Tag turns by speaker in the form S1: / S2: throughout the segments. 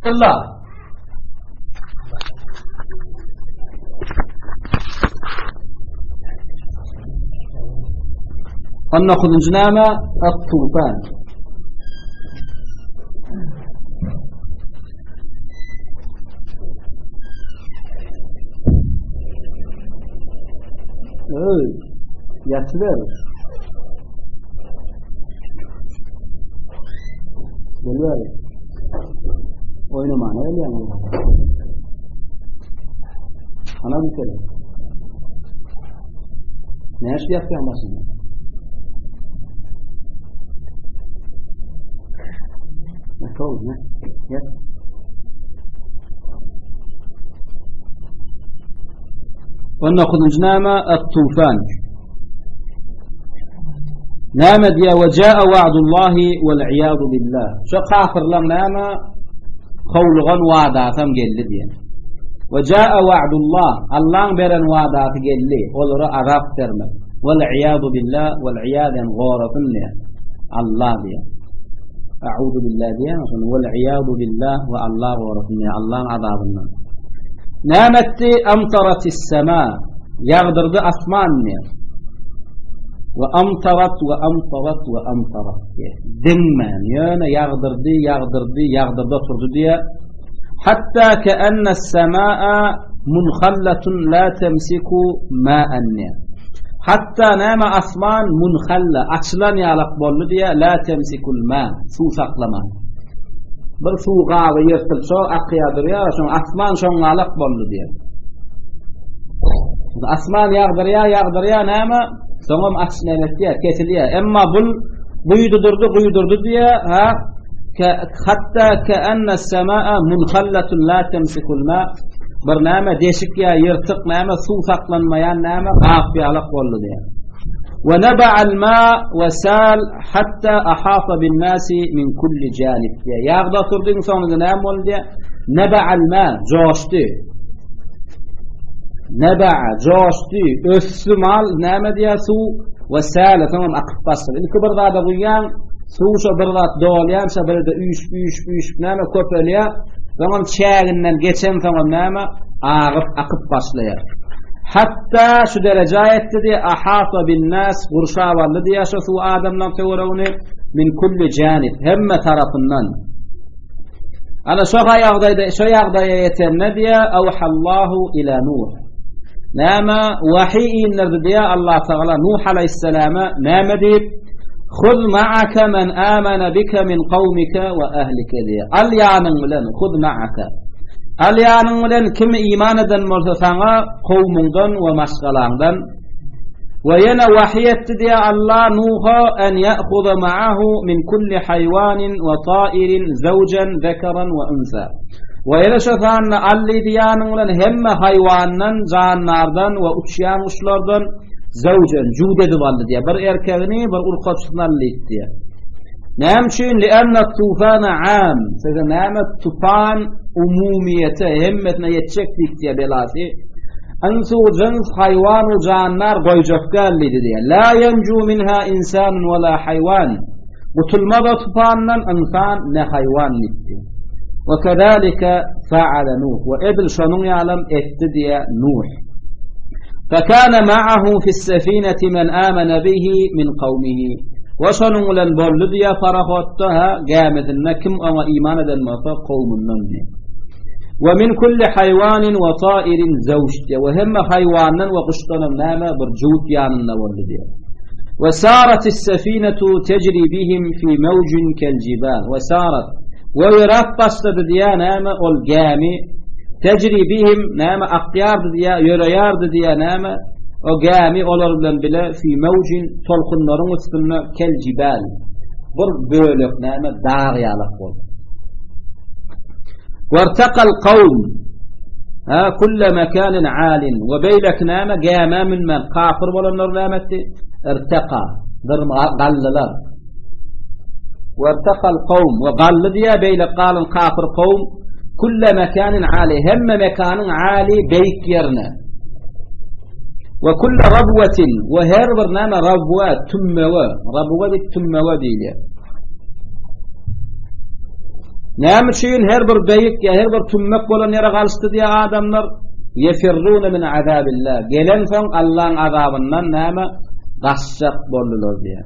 S1: Allah. On dokuzunjy näme? At-tufan. Öý, ýatyber. Gel Oýnamana gelýäň. Ana bir kere. Ne iş ýapýaň başyňa? Ne tol, ne? Ýat. On dokuzunjy näme? At-tufan. Näme diýýär? Ve jaa wa'dullahi wal iyadu billah. Şu kafirler näme? Howlugan wadasam geldi diýen. Ve jaa wa'dullah. Allah'ın beren wadasy geldi. Olara azap bermek. Wal iyadu billah wal iyaden gorasyn diýen. Allah diýen. A'udhu billah diýen. Wal iyadu billah we Allah gorasyn diýen. Allah'ın azabyndan. Näme etdi? Amtaratis sema. Ýagdyrdy asman diýýär. We amtarat we amtarat we amtarat diýýär. Diňmän, ýöne ýagdyrdy, ýagdyrdy, ýagdyrdy oturdy diýýär. Hatta keenne semaa munhallatun la temsiku ma'an diýýär. Hatta näme asman munhalla, açylan ýalak boldy diýýär, la temsikul ma, suw saklaman. Bir suw gaby ýyrtylsa akýar durýar, şoň asman şoňňalak boldy diýýär. Asman ýagdyrýar, ýagdyrýar näme? Soňam açyp näme etýär, kesilýär. Emma bul guýdurdy, guýdurdy diýýär, ha? Hatta ka'anna as-samaa munhallatun la tamsikul ma. Bir näme deşik ýa ýyrtyk näme suw saklanmaýan näme gap ýalak boldy diýýär. Wa naba'al ma wa sal hatta ahata bin nasi min kulli janib diýýär. Ýagda oturdyň soňunda näme boldy diýýär? Naba'al ma joşdy. Neba'a, joşdy, ösdi mal, näme diýýär suw we säle soňam akyp başlady. Ilki bir zada guýýaň, suw şo bir zat dolýança bir ýerde üýşüp, üýşüp, üýşüp näme köpelýär. Soňam çäginden geçen soňam näme agyp, akyp başlaýar. Hatda şu derejä ýetdi diýe, ahata bin nas gurşap aldy diýe şo suw adamlaryň töweregini min kulli janib hemme tarapyndan. Ana şo ýagdaýda, şo ýagdaýa ýetende diýe, Awhallahu ila Nuh. Näme wahiý indirdi diýe Allah Taala Nuh alayhissalama näme diýip? Huz ma'aka men amana bika min qawmika wa ahlika diýe. Al ýanyň bilen, huz ma'aka. Al ýanyň bilen kim iman eden bolsa saňa kowmuňdan we maşgalaňdan We ýene wahyý etdi diýe Allah Nuha en ya'huza ma'ahu min kulli haýwanin we ta'irin zawjan zekaran we unsa. We ýene şo sanda al diýdi ýanyň bilen hemme haýwandan, jandardan we uçýan guşlardan zawjan jüwd edip aldy diýe. Bir erkegini, bir urkaçysyny al diýdi diýe. Näme üçin? Li'anna tufana am. Size näme tufan umumyýete hemmesine ýetjek diýdi diýe belasy. Ynsu jyns, haýwan u jandar goýjak däl diýdi diýýär. La ýenju minha insanun we la haýwan. Gutulmaz o tupandan ynsan ne haýwan diýdi. We kezalike fa'ala Nuh. We edil şonuň ýalam etdi diýýär Nuh. Fekane ma'ahu fis-sefineti men amana bihi min kawmihi. We şonuň bilen boldy diýýär parahodda, ha, gämisinde kim oňa iman eden bolsa kowmundan diýýär. We min kulli haýwanin we ta'irin zawj diýýär. We hemme haýwandan we guşdanam näme bir jübüt ýanynda boldy diýýär. We saratis sefinetu tejri bihim fi mawjin kel jibal. We sarat we ýöräp başlady diýýär näme ol gämi tejri bihim näme akýardy diýýär, ýöreýärdi diýýär näme o gämi olar bilen bile fi mawjin tolkunlaryň üstünde kel jibal bir bölek näme dag ýalak boldy. Wertakal kawm ha kulle mekanin alin we beýleki näme gämä münmän kafir bolanlar näme etdi? Irtaka bir galdylar. Wertakal kawm we galdy diýä beýleki galan kafir kawm kulle mekanin ali hemme mekanyň ali beýik ýerine. We kulle rabwatin we her bir näme rabwa tümmege rabwa diýip tümmege diýilýär. Näme üçin her bir beýik ýa her bir tümmek bolan ýere galyşdy diýýär adamlar? Ýefirrune min azabillah. Gelensoň Allaň azabyndan näme gaçjak boldular diýýär.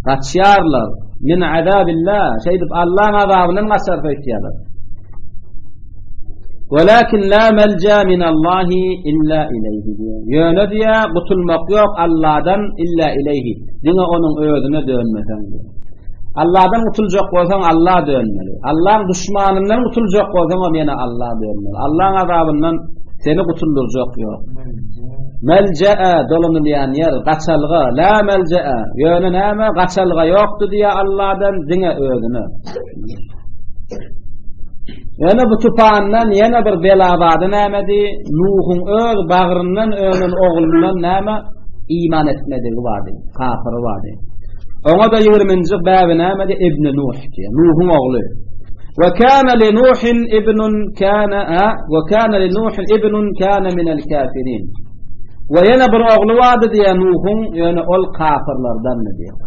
S1: Gaçýarlar. Min azabillah. Şeýdip Allaň azabyndan gaçar öýtýärler. Walakin la melja min Allahi illa ileýhi diýýär. Ýöne diýýär, gutulmak ýok Allahdan illa ileýhi. Diňe onuň özüne dönmeseň diýýär. Allahdan gutuljak bolsaň Alla dönmeli. Allaň duşmanyndan gutuljak bolsaň hem ýene Alla dönmeli. Allaň azabyndan seni gutuldyrjak ýok. Melje'e dolanylýan ýer, gaçalga, la melje'e. Ýöne näme gaçalga ýokdy diýä Allahdan diňe özüne. Ýöne bu tupandan ýene bir bela bardy nämedi? Nuhuň öz bagryndan önen oglundan näme iman etmedigi bardy, kafyry bardy. Oňa-da ýigriminji bäbi nämedi? Ibn Nuh diýýär. Nuhuň ogly. Wa kana li Nuhin ibnun kana wa kana li Nuhin ibnun kana min al-kafirin. Wa ýene bir ogly bardy diýýär Nuhuň, ýöne ol kafirlerdendi diýýär.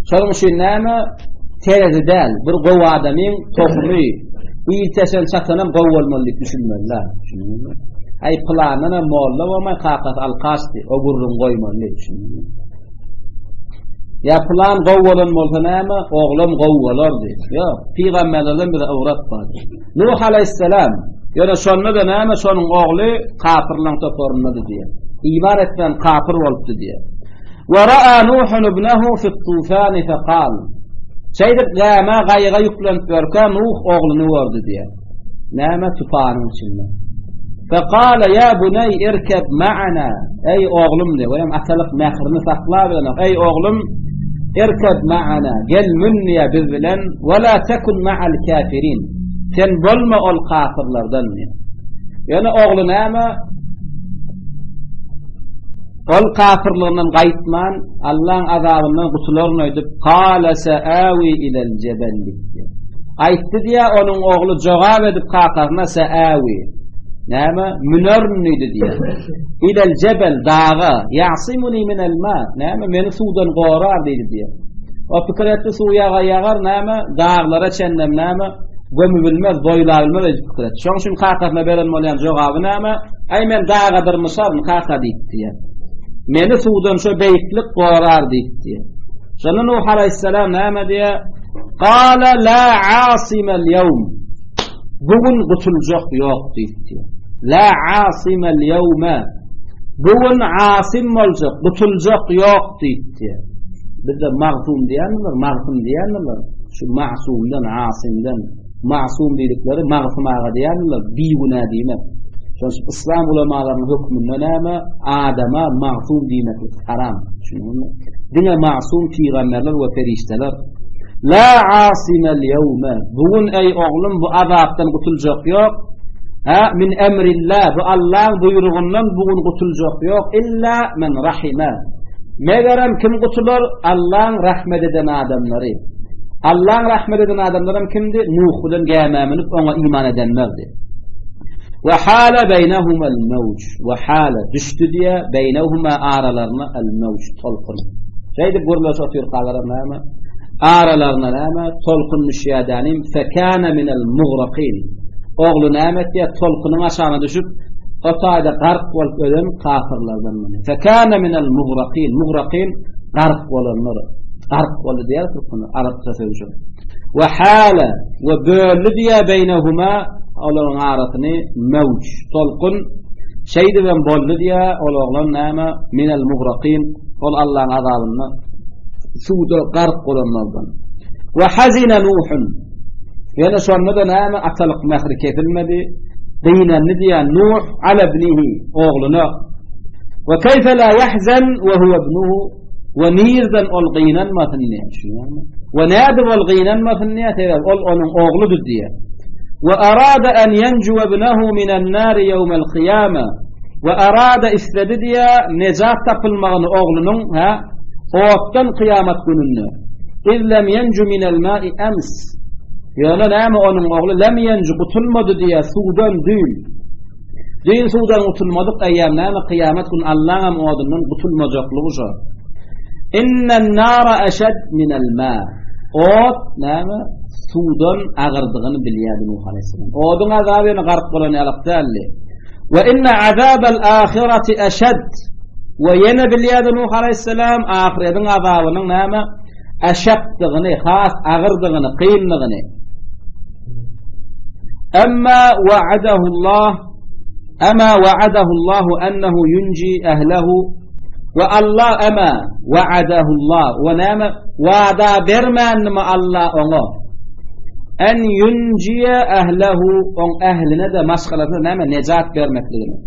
S1: Şonuň üçin näme? Terezi däl, bir gowy adamyň tohumy ilteşen çatanam gowy bolmaly diýip düşünmeliler. Düşündüňmi? Aý pylandan hem molla bolmaý, kakasy alkaşdy, o gürrüň goýmaly, düşündüňmi? Ýa pylan gowy bolan bolsa näme, oglam gowy bolardy. Ýok, pygamberlerden bize ybrat bar. Nuh alaýhyssalam, ýöne şonda-da näme, şonuň ogly kapyrlaryň toparyndady diýýär. Iman etmän kapyr bolupdy diýýär. Wa ra'a Nuhun ibnahu fi tufani faqal. Şeýdip gämä gaýyga ýüklenip ýörkä Nuh ogluny gördi diýýär. Näme tupanyň içinde. Faqala ya bunay irkab ma'ana. Eý oglum diýýär. Oýam atalyk mährini saklap bilenok. Eý oglum irkab ma'ana. Gel mün diýýär biz bilen. Wa la takun ma'al kafirin. Sen bolma ol kafirlerden diýýär. Ýöne ogly näme? Ol kafirlygyndan gaýtman, Allaň azabyndan gutularyn öýdüp, Kale seawi ilel jebel diýdi. Aýtdy diýä, onuň ogly jogap edip kakasyna seawi. Näme? Münerin diýdi diýä. Ilel jebel daga, ýasimuni minel ma. Näme? Meni suwdan gorar diýdi diýä. O pikir etdi, suw ýaga ýagar, näme? Daglara çenlem näme? Gömübilmez, boýlabilmez öýdüp pikir etdi. Şonuň üçin kakasyna beren bolýan jogaby näme? Aý men daga dyrmyşaryn kaka diýip diýýär. Meni suwdan şo beýiklik gorar diýip diýýär. Şonda Nuh alaýhyssalam näme diýýär? Gala la asimel ýewm. Bu gün gutuljak ýok diýip diýýär. La asimel ýewme. Bu gün asim boljak, gutuljak ýok diýip diýýär. Bizde magsum diýenler, magsum diýenler, şu masumdan, asimden Masum diýdikleri Magsum aga diýýärler, bigünä diýmek. Şonuň üçin yslam ulamalarynyň hökmünde näme? Adama magsum diýmeklik haram. Düşündiňmi? Diňe magsum pygamberler we perişdeler. La asimel ýewme. Bu gün eý oglum bu azapdan gutuljak ýok. Ha min emrillah bu Allaň buýrugyndan bu gün gutuljak ýok illa men rahime. Megerem kim gutular? Allaň rahmet eden adamlary. Allaň rahmet eden adamlaram kimdi? Nuh bilen gämä münüp oňa iman edenlerdi. Ve hala beynehumel mewc. Ve hala düşdi diye beynehuma aralaryna el mewc tolkun. Şeýdip gürleşip otyrkalar näme? Aralaryna näme? Tolkun düşýär dänim. Fekana minel mugraqin. Ogly näme etýär? Tolkunyň aşagyna düşüp, o taýda gark bolup ölen kafirlerden. Fekana minel mugraqin. Mugraqin gark bolanlar. Gark boldy diýär türkmen arapça sözi. We hala we böldi diýär beýnehuma olaryň arasyny mewç tolkun şeýdibem boldy diýär ol oglan näme minel mugraqin ol Allaň azabynda suwda gark bolanlardan. We hazina Nuhun Ýöne şonda-da näme atalyk mähri kesilmedi. Gynandy diýär Nuh ala ibnihi ogluna. We keyfe la yahzan we huwa ibnuhu We nirden ol gynanmasyn diýýär, düşünýärmi? We nädip ol gynanmasyn diýýär, sebäbi ol onuň ogludy diýýär. We arada an yanju ibnahu minan nar yawm al-qiyama. We arada isledi diýýär, nejat tapylmagyny oglunyň, ha, otdan kyýamat gününde. Iz lem yanju minal ma'i ams. Ýöne näme onuň ogly lem yanju gutulmady diýýär, suwdan düýn. Düýn suwdan gutulmadyk eýýäm näme kyýamat gün Allaňam odundan gutulmajaklygy şo. Innen nara eşed minel ma. Ot näme? Suwdan agyrdygyny bilýärdi Nuh aleyhisselam. Oduň azaby ýöne gark bolan ýalak däldi. Ve inne azabal ahireti eşed. We ýene bilýärdi Nuh aleyhisselam ahiretiň azabynyň näme? Eşeddigini, has agyrdygyny, kyndygyny. Emma wa'adahu Allah Ema wa'adahu Allahu ennehu yunji ehlehu we Allah ema wa'adahu Allah we näme wada bermänmi Allah oňa en yunjiye ehlehu oň ehline de maşgalasyna näme nejat bermekligini.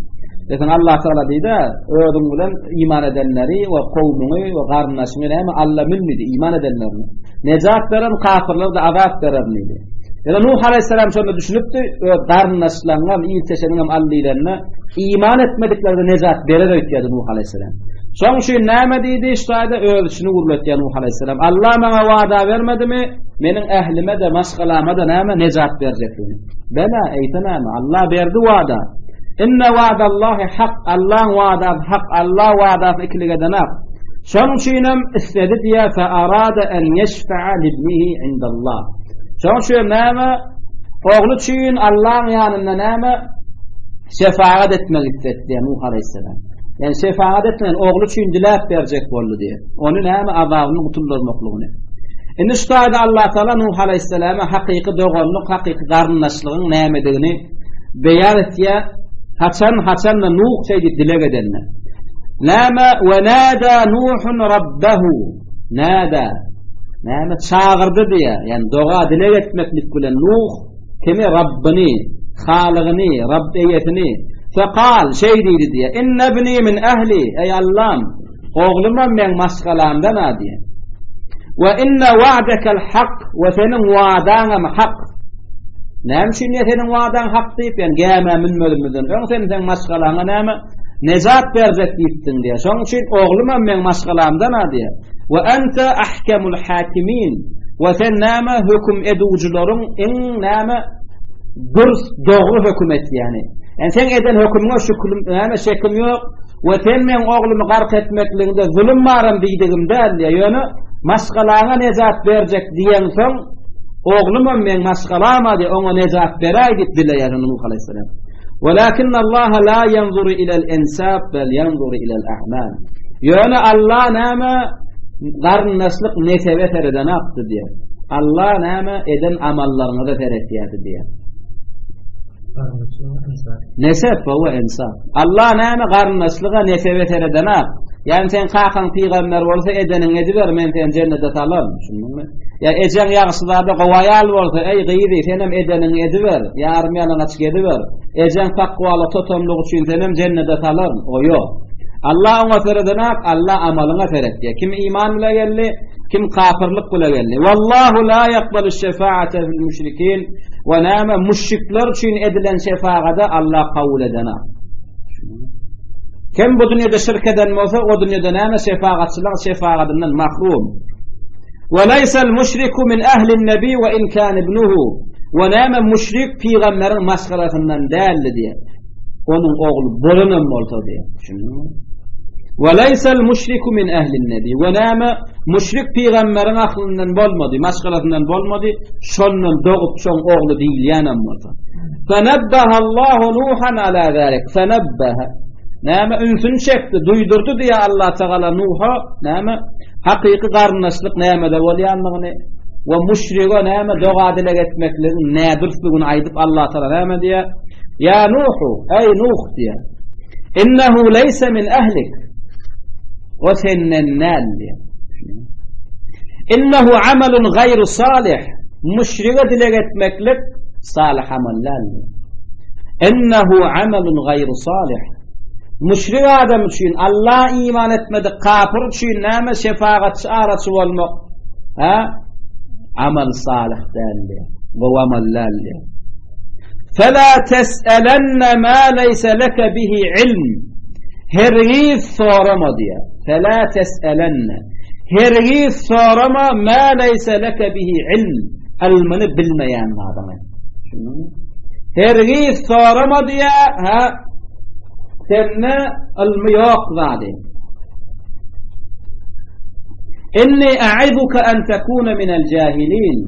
S1: Lekin Allah Taala diýdi, özüň bilen iman edenleri we kowmuňy we garyndaşyňy näme Allah münmidi iman edenlerini. Nejat beren kafirler de azap berer diýdi. Ýöne Nuh alaýhyssalam şonda düşünipdi, öz garyndaşlaryňam, ilteşeniňem al diýlende, iman etmediklerde nejat berer öýtýärdi Nuh alaýhyssalam. Şoň üçin näme diýdi, şu taýda öz içini gürletýär Nuh alaýhyssalam. Allah maňa wada bermedimi, meniň ählime-de, maşgalama-da näme nejat berjekdigini. Bela, eýse näme? Allah berdi wada. Inne wadallahi hak, Allaň wadasy hak, Allah wadasy ikilik edenak. Şoň üçinem isledi diýär, fe arada en ýeşfe'a libnihi indallah. Şoň üçin näme? Ogly üçin Allaň ýanynda näme? Şefagat etmek isledi diýär Nuh aleyhisselam. Ýani şefagat etmän ogly üçin diläp berjek boldy diýär. Ony näme azabyny gutuldurmaklygyny. Indi şu taýda Allah Taala Nuh aleyhisselama hakyky doganlyk, hakyky garyndaşlygyň nämedigini beýan etýär. Haçan, haçan-da Nuh şeý diýip dileg edende. Näme we nada Nuhun rabbahu. Nada. Näme çagyrdy diýär. Ýani doga dileg etmeklik bilen Nuh kimi Rabbyny, Halygyny, Rabb eýesini Fekal şeý diýdi diýär. Inne ibni min ehli, eý Allam, oglumam meň maşgalamdan a diýär. We inne wa'dekel hak we seniň wadaňam hak. Näme üçin diýär seniň wadaň hak diýip, ýani gämä münmezimizden öň sen seň maşgalaňa näme nejat berjek diýipdiň diýär. Şonuň üçin oglumam meň maşgalamdan-a diýär. We ente ahkemul hakimin. We sen näme höküm edujylaryň iň näme dürs, dogry höküm etýäni. Ýani sen eden hökümiňe şüküm, näme şekim ýok. We sen meň oglumy gark etmekligiňde zulum baram diýdigim däl diýär. Ýöne maşgalaňa nejat berjek diýeňsoň, oglumam meň maşgalama diýär, oňa nejat beräý diýip dileýär Nuh aleyhisselam. Walakin Allah la yanzuru ilal ensab bel yanzuru ilal a'mal. Ýöne Allah näme garyndaşlyk nesebe seredenakdy diýär. Allah näme eden amallaryňyza seretýärdi diýär. Nesep we ensab. Allah näme garyndaşlyga nesebe seredenak. Ýagny sen kakaň pygamber bolsa edeniňi ediber, men seni jennete salaryn. Düşündiňmi? Ýa ejeň ýagşyzada gowy aýal bolsa, eý gyzy, senem edeniňi ediber, ýarym ýalaňaç geziber. Ejeň takwaly totamlygy üçin senem jennete salaryn. O ýok. Allah oňa seredenak, Allah amalyňa seretýär. Kim iman bile geldi, kim kafirlik bile geldi. Wallahu la yakbalu şefaate fil müşrikin. We näme müşrikler üçin edilen şefagada Allah kabul edenak. Kim bu dünýede şirk eden bolsa, o dünýede näme şefagatçylyk şefagadyndan mahrum. Ve leysel müşriku min ehlin nebi ve in kan ibnuhu. Ve näme müşrik pygamberiň maşgalasyndan däldi diýär. Onuň ogly bolanam bolsa diýär. Düşündiňmi? Ve leysel müşriku min ehlin nebi. Ve näme müşrik pygamberiň ahlyndan bolmady, maşgalasyndan bolmady, şondan dogup şoň ogly diýilýänem bolsa. Fenebbehallahu Nuhan ala zalik. Fenebbehe. Näme ünsüni çekdi, duýdurdy diýe Allah Tagala Nuha, näme hakyky garyndaşlyk nämede bolýandygyny we müşrige näme doga dileg etmekligiň nädürsligini aýdyp Allah Tagala näme diýe? Ýa Nuhu, eý Nuh diýe. Innehu leýse min ehlik. O senden däl diýe. Innehu amalun gaýru salih. Müşrige dileg etmeklik salyh amal däl. Innehu amalun gaýru salyh. Müşrik adam üçin, Alla iman etmedik kapyr üçin näme şefagatçy araçy bolmak? Ha? Amal salyh däl. Gowy amal däl. Fela tes'elenne ma leysa leke bihi ilm. Hergiz sorama diýär. Fela tes'elenne. Hergiz sorama ma leysa leke bihi ilm. Ylmyny bilmeýän zadyňy. Hergiz sorama diýär, ha? Sende ylmy ýok zady. Inni a'izuka an takuna minel jahilin.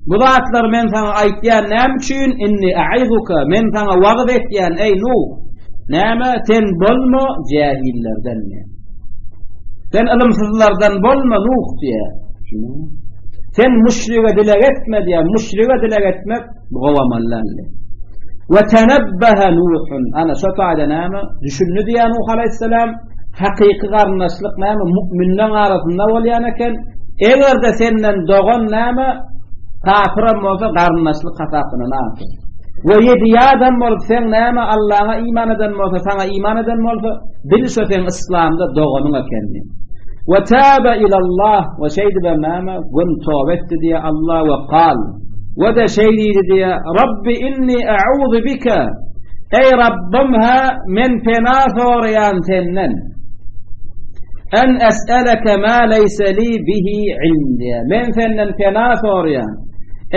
S1: Bu zatlary men saňa aýtýan näme üçin? Inni a'izuka men saňa wagyz etýän eý Nuh. Näme sen bolma jahillerden. Sen ylymsyzlardan bolma Nuh diýär. Sen müşrige dileg etme diýär. Müşrige dileg etmek bu gowy amal däldi. We tenebbehe Nuhun. Ana şo taýda näme? Düşündi diýär Nuh aleyhisselam. Hakyky garyndaşlyk näme? Mu'minleň arasynda bolýan eken. Eger-de senden dogan näme? Kapyram bolsa garyndaşlyk hasaplanan. We ýedi ýadam bolup sen näme Allaha iman eden bolsa, saňa iman eden bolsa, bil şo seň yslamda doganyň ekenini. We taba ilallah we şeýdibem näme? Gün toba etdi diýe Allah we kal. We de şeý diýdi diýe, Rabbi inni a'udhu bika. Eý Rabbym ha men pena soraýan senden. En es'eleke ma leysa li bihi ilm diýe. Men senden pena soraýan.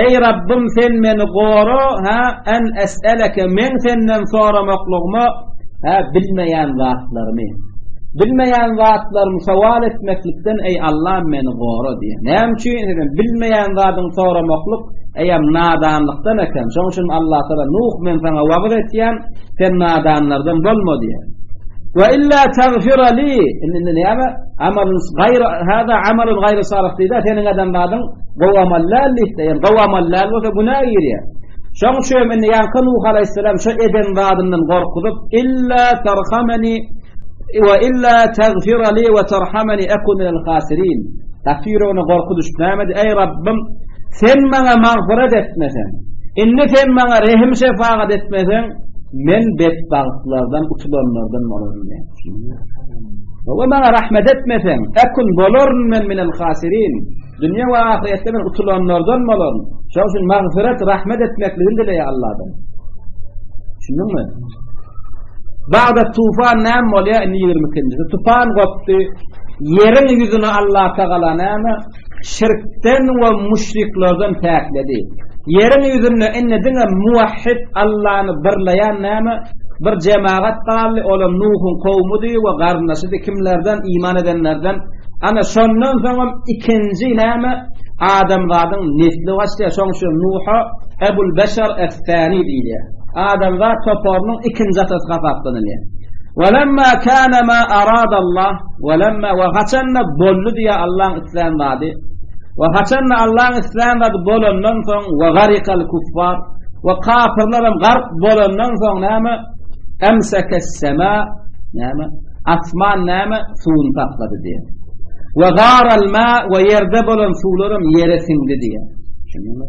S1: Eý Rabbym sen meni gora ha en es'eleke men senden soramaklygyma ha bilmeýän zatlarymy. Bilmeýän zatlarymy sowal etmeklikden eý Allam meni gora diýe. Näme üçin sen bilmeýän zadyňy soramaklyk eýem nadanlykdan eken. Şonuň üçin Allah Taala Nuh men saňa wagyz etýän, sen nadanlardan bolma diýe. Wa illa tagfira li indi näme? Amalun gaýr hada amalun gaýr salyh diýdi. Seniň eden zadyň gowy amal däl diýdi. Ýani gowy amal däl bolsa günä girýär. Şonuň üçin indi ýaňky Nuh alaýhyssalam şu eden zadyndan gorkuzyp, illa tarhamani we illa tagfira li we tarhamani akun minel hasirin. Gaty ýüregine gorky düşüp näme diýdi? Eý Rabbym, sen maňa magfyrat etmeseň, indi sen maňa rehim şefagat etmeseň, men betbagtlardan, utulanlardan bolaryn diýdi. We maňa rahmet etmeseň, ekun bolaryn men minel hasirin. Dünýä we ahyretde men utulanlardan bolaryn. Şonuň üçin magfyrat, rahmet etmekligini dileýär Allahdan. Düşündiňmi? Bagda tufan näme bolýar? Indi 22-njisi. Tufan gopdy. Ýeriň ýüzüni Allah Tagala näme? Şirkden we müşriklerden päkledi. Ýeriň ýüzünde indi diňe muwahhid Allany birleýän näme? Bir jemagat galdy, olam Nuhuň kowmudy we garyndaşydy, kimlerden iman edenlerden. Ana şondan soňam ikinji näme? Adamzadyň nesli başlaýar. Şonuň üçin Nuha Ebul Beşer es-Sani diýilýär. Adamzat toparynyň ikinji atasy hasaplanylýar. Welemma kana ma aradallah welemma we haçanda boldy diýýär Allaň islän zady. We haçanda Allaň islän zady bolandan soň we garikal kuffar we kafirler hem gark bolandan soň näme? Emsekes sema näme? Asman näme? Suwuny saklady diýýär. We garal ma we ýerde bolan suwlar hem ýere siňdi diýýär. Düşündüňmi?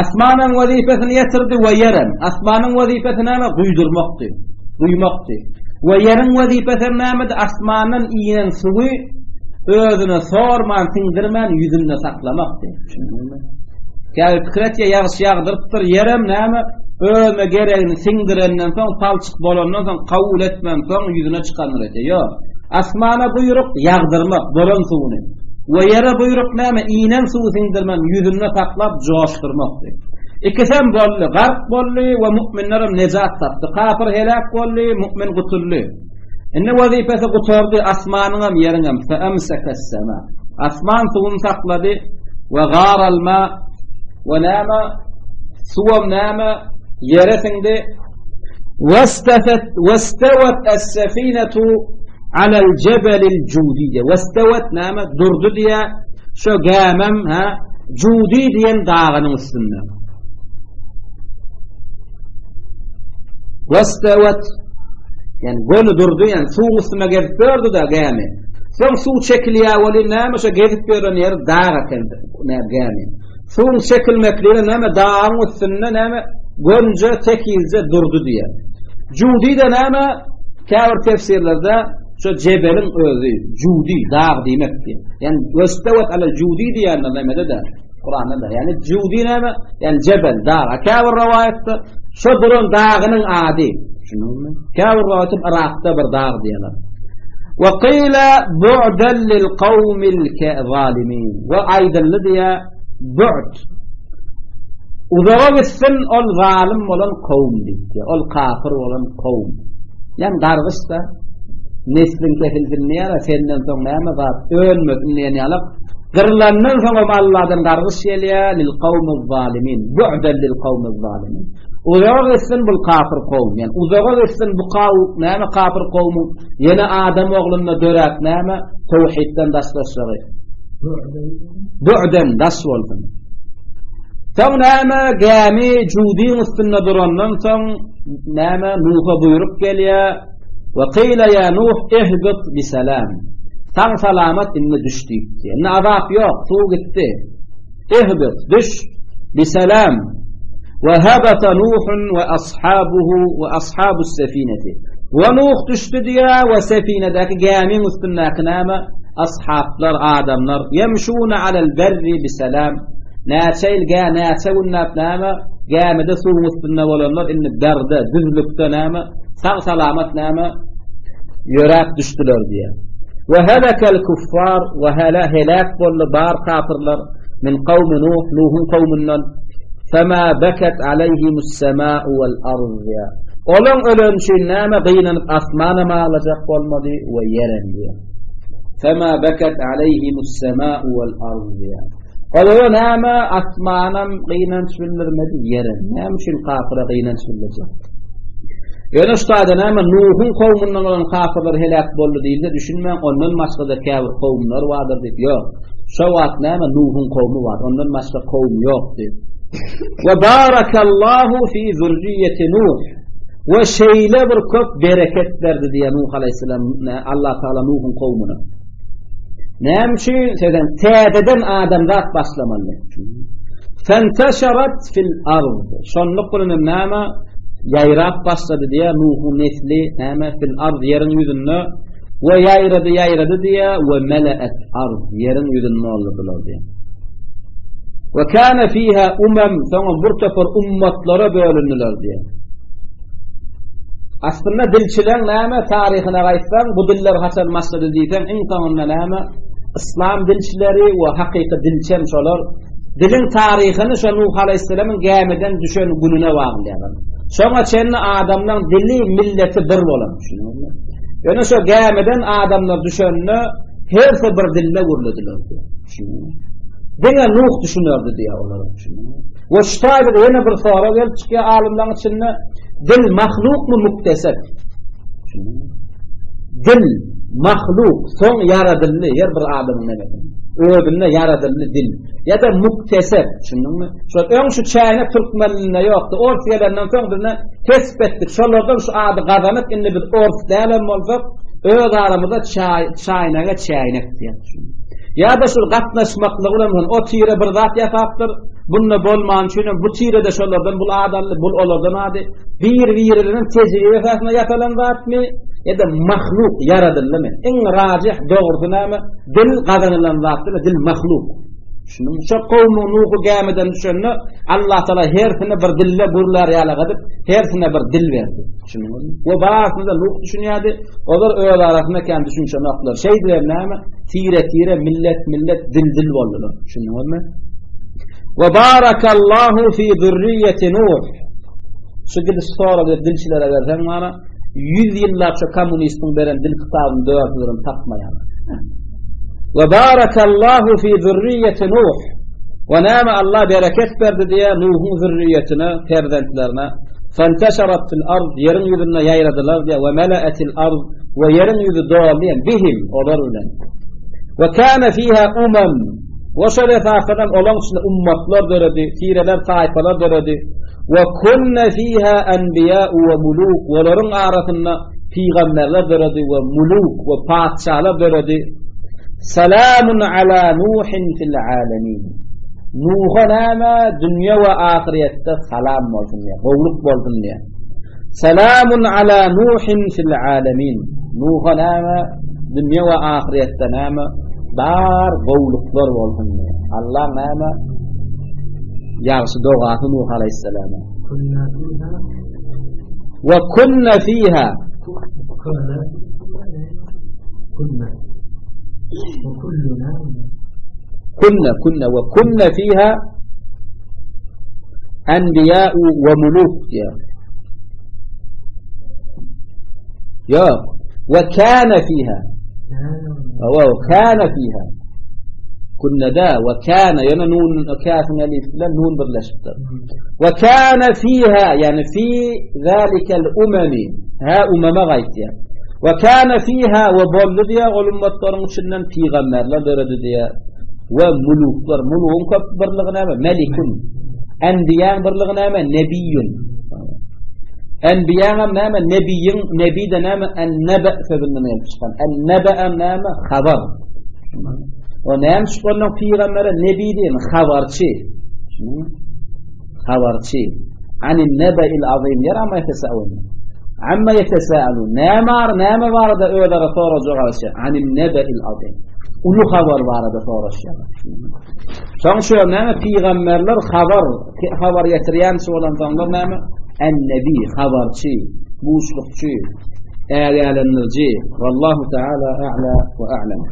S1: Asmanyň wezipesini ýetirdi we ýerem. Asmanyň wezipesi näme? Guýdurmakdy. Guýmakdy. We ýeriň wezipesi nämedi? Asmandan inen suwy özüne sorman, siňdirmän ýüzünde saklamakdy. Düşündüňmi? Käbir pikir etýär, ýagyş ýagdyrypdyr, ýerem näme? Özüne geregini siňdirenden soň, palçyk bolandan soň, kabul etmän soň ýüzüne çykandyr etýär. Ýok. Asmana buýruk ýagdyrmak, bolan suwuny. We ýere buýruk näme? Inen suwy siňdirmän, ýüzünde saklap, joşdurmakdy. Ikisem boldy, gark boldy we mu'minlerem nejat tapdy. Kapyr heläk boldy, mu'min gutuldy. Indi wezipesi gutardy, asmanyňam, ýeriňem. Feemsekes-sema. Asman suwuny saklady we garal ma we näme? Suwam näme? Ýere siňdi. Westefet westewet es-sefinetu alal jebelil judi. Westewet näme? Durdy diýä. Şo gämem, ha, Judi diýen dagynyň üstünde. Westewet Yani göni durdy, yani suwuň üstünde gezip ýördi-de gämi. Soň suw çekilýär welin näme şo gezip ýören ýeri dag eken näme gämi. Suwuň çekilmekligine näme dagyň üstünde näme gönje tekizje durdy diýýär. Judi-de näme käbir tefsirlerde şo jebeliň özi Judi dag diýmek diýýär. Yani westewet alel Judi diýýärler nämede-de. Kuranda da. Yani Judi näme? Yani jebel, dag. Käbir rowaýatda şo duran dagynyň ady. Düşündüňmi? Käbir rowaýatda Irakda bir dag diýýärler. Wa qila bu'dan lil qawmil zalimin. We aýdyldy diýä bu'd. Uzaga gitsin ol zalym bolan kowum diýdi. Ol kafir bolan kowum. Yani gargyş da. Nesliň kesilsin diýýär, senden soň näme zat önmesin diýen ýalak. Gyrlandan soňam Allahdan gargyş gelýär, lil kawmiz zalimin. Bu'den lil kawmiz zalimin. Uzaga gitsin bul kafir kowum. Ýani uzaga gitsin bu kaw näme kafir kowumyň ýene adam oglunda döräp näme towhidden daşlaşjagy. Bu'den daş bolsun. Soň näme gämi Judyň üstünde durandan soň näme Nuha buýruk gelýär. Ve qila ya Nuh ihbit bi salam. Sag salamat indi düş diýipdi. Indi azap ýok, suw gitdi. Ihbit, düş bi salam. Ve habata Nuhun ve ashabuhu ve ashabus sefineti. Ve Nuh düşdi diýä ve sefinedäki gämiň üstündäki näme? Ashablar, adamlar ýemşuna alel berri bi salam. Näçe ýyl gä, näçe günläp näme? Gämide suwuň üstünde bolanlar indi berde, düzlükde näme? Sag-salamat näme? Ýöräp düşdüler diýýär. We helekel kuffar we hele helak boldy bar kapyrlar min kawmi Nuh, Nuhuň kowmundan. Fema beket aleyhimus sema'u wal ard diýýär. Olaň ölen üçin näme gynanyp asmanam aglajak bolmady we ýerem diýýär. Fema beket aleyhimus sema'u wal ard diýýär. Olara näme asmanam gynanç bildirmedi, ýerem. Näme üçin kapyra gynanç bildirjek? Ýöne şu taýda näme Nuhuň kowmundan bolan kapyrlar heläk boldy diýilse düşünmäň, ondan başga-da käbir kowumlar bardyr diýip, ýok. Şo wagt näme Nuhuň kowmy bar, ondan başga kowum ýokdy. We barakallahu fi zürriýeti Nuh. We şeýle bir köp bereket berdi diýýär Nuh alaýhyssalam, Allah Taala Nuhuň kowmuna. Näme üçin? Sebäbi täzeden adamzat başlamaly. Fenteşerat fil ard. Şonluk bilen hem näme? Ýaýrap başlady diýär Nuhuň nesli, näme? Fil ard ýeriň ýüzünde we ýaýrady, ýaýrady diýär we meleet ard ýeriň ýüzünde boldular diýär. We kana fiha umam, soňra bir topar ummatlara bölündiler diýär. Aslynda dilçileň näme taryhyna gaýtsaň, bu diller haçan başlady diýseň, iň soňunda näme? Yslam dilçileri we hakyky dilçem şolar diliň taryhyny şo Nuh alaýhyssalamyň gämiden düşen gününe baglaýarlar. Şoňa çenli adamlaryň dili, milleti bir bolan. Düşündüňizmi? Ýöne şo gämiden adamlar düşende hersi bir dilde gürlediler. Düşündüňizmi? Diňe Nuh düşünerdi diýýär olara. Düşündüňizmi? We şu taýda ýene bir sorag gelip çykýar alymlaryň içinde. Dil mahlukmy muktesep? Dil mahluk, soň ýaradyldy her bir adamyň nemesinde. Özünde ýaradyldy dil. Ýa-da muktesep, düşündiňmi? Şol öň şu çäýnek türkmen dilinde ýokdy. Ors gelenden soň biz ne kesp etdik. Şolardan şu ady gazanyp, indi biz ors dälem bolsak, öz aramyzda çaý, çaýnege çäýnek diýýär. Ýa-da şu gatnaşmaklygy bilen o tire bir zat ýasapdyr. Bunda bolman üçin hem bu tirede şolardan bul ad aldy, bul olardan ady. Bir-biriniň tejribe esasynda ýasalan zatmy ýa-da mahluk ýaradyldymy? Iň rajih dogrusy näme? Dil gazanylan zat däl, dil mahluk. Şunuň şo kowmuň Nuhy gämiden düşende Allah Taala hersine bir dilde gürlär ýaly edip, hersine bir dil berdi. Düşündüňizmi? We barysyna da Nuh düşünýärdi. Olar öz arasynda kän düşünişenoklar. Şeýdiler näme? Tire-tire, millet-millet, dil-dil boldular. Düşündüňizmi? We barakallahu fi zürriýeti Nuh. Şu gidiş soragy dilçilere berseň mana 100 ýyllap şu kommunistiň beren dil kitabyny dördülerini tapmaýarlar. We barakallahu fi zürriýeti Nuh. We näme Allah bereket berdi diýe Nuhuň zürriýetine, perzentlerine. Fenteşerat fil ard ýeriň ýüzünde ýaýradylar diýe we meleetil ard we ýeriň ýüzi doldy bihim olar bilen. We kana fiha umam We şol esasdan olaň içinde ummatlar döredi, tireler, taýpalar döredi. We kunne fiha anbiya we muluk olaryň arasynda pygamberler döredi we muluk we patyşalar döredi. Salamun ala Nuhin fil alamin. Nuha näme dünýe we ahyretde salam bolsun diýär, gowluk bolsun diýär. Salamun ala Nuhin fil alamin. Nuha näme dünýe we ahyretde näme bar gowluklar bolsun diýär. Allah näme ýagşy dogasy Nuh alayhissalama. Wa kunna fiha
S2: Kunna.
S1: Kunna kunna we kunna fiha enbiya'u we muluk diýär. Ýok. We kana fiha. We kana fiha. Künnede we kana ýöne nun käfin elif bilen nun birleşipdir. We kana fiha ýani fi zalikel umami. Ha umama gaýtýar. We kana fiha we boldy diýär ol ummatlaryň içinden pygamberler döredi diýär. We muluklar, mulugyň köp birligi näme? Melikun. Enbiýaň birligi näme? Nebiýun. Enbiýaň hem näme? Nebiýiň, nebi de näme? En-nebe sözünden gelip çykan. En-nebe hem näme? Habar. O näme üçin onuň pygambere nebi diýen habarçy. Habarçy. Anin nebe'il azim ýer amma ýetesäun. Amma ýetesäun. Näme ar, näme barada özara sorajak alşy? Anin nebe'il azim. Uly habar barada soraşýarlar. Soň şu näme pygamberler habar, habar getirýän bolansoňlar näme? En-nebi habarçy, buşlukçy, ägälendiriji. Wallahu taala a'la we a'lam.